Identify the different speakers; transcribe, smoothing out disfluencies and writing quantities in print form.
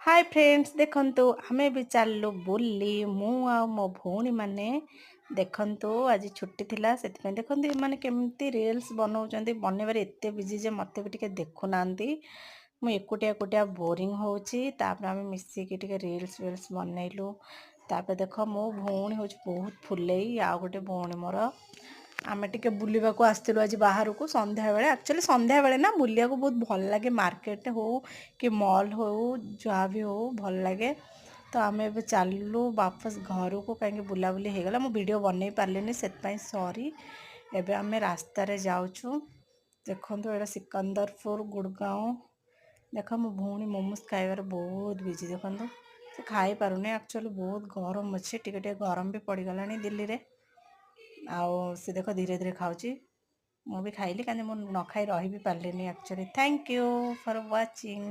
Speaker 1: ହାଏ friends, ଦେଖନ୍ତୁ, ଆମେ ବି ଚାଲିଲୁ ବୁଲି, ମୁଁ ଆଉ ମୋ ଭଉଣୀମାନେ। ଦେଖନ୍ତୁ, ଆଜି ଛୁଟି ଥିଲା, ସେଥିପାଇଁ ଦେଖନ୍ତୁ ଏମାନେ କେମିତି ରିଲ୍ସ ବନାଉଛନ୍ତି। ବନେଇବାରେ ଏତେ ବିଜି ଯେ ମୋତେ ବି ଟିକେ ଦେଖୁନାହାନ୍ତି। ମୁଁ ଏକୁଟିଆ ଏକୁଟିଆ ବୋରିଂ ହେଉଛି। ତାପରେ ଆମେ ମିଶିକି ଟିକେ ରିଲ୍ସ ଫିଲ୍ସ ବନେଇଲୁ। ତାପରେ ଦେଖ, ମୋ ଭଉଣୀ ହେଉଛି ବହୁତ ଫୁଲେଇ। ଆଉ ଗୋଟେ ଭଉଣୀ ମୋର, ଆମେ ଟିକେ ବୁଲିବାକୁ ଆସିଥିଲୁ ଆଜି ବାହାରକୁ ସନ୍ଧ୍ୟାବେଳେ। ଆକ୍ଚୁଆଲି ସନ୍ଧ୍ୟାବେଳେ ନା ବୁଲିବାକୁ ବହୁତ ଭଲ ଲାଗେ। ମାର୍କେଟ ହଉ କି ମଲ୍ ହଉ, ଯାହା ବି ହଉ, ଭଲ ଲାଗେ। ତ ଆମେ ଏବେ ଚାଲିଲୁ ବାପସ ଘରକୁ, କାହିଁକି ବୁଲାବୁଲି ହେଇଗଲା। ମୁଁ ଭିଡ଼ିଓ ବନେଇ ପାରିଲିନି, ସେଥିପାଇଁ ସରି। ଏବେ ଆମେ ରାସ୍ତାରେ ଯାଉଛୁ। ଦେଖନ୍ତୁ, ଏଇଟା ସିକନ୍ଦରପୁର, ଗୁଡ଼ଗାଁव। ଦେଖ, ମୋ ଭଉଣୀ ମୋମୋସ୍ ଖାଇବାରେ ବହୁତ ବିଜି। ଦେଖନ୍ତୁ, ସେ ଖାଇପାରୁନି। ଆକ୍ଚୁଆଲି ବହୁତ ଗରମ ଅଛି, ଟିକେ ଟିକେ ଗରମ ବି ପଡ଼ିଗଲାଣି ଦିଲ୍ଲୀରେ। ଆଉ ସେ ଦେଖ ଧୀରେ ଧୀରେ ଖାଉଛି। ମୁଁ ବି ଖାଇଲି, କାହିଁକି ମୁଁ ନ ଖାଇ ରହି ବି ପାରିଲିନି actually. Thank you for watching.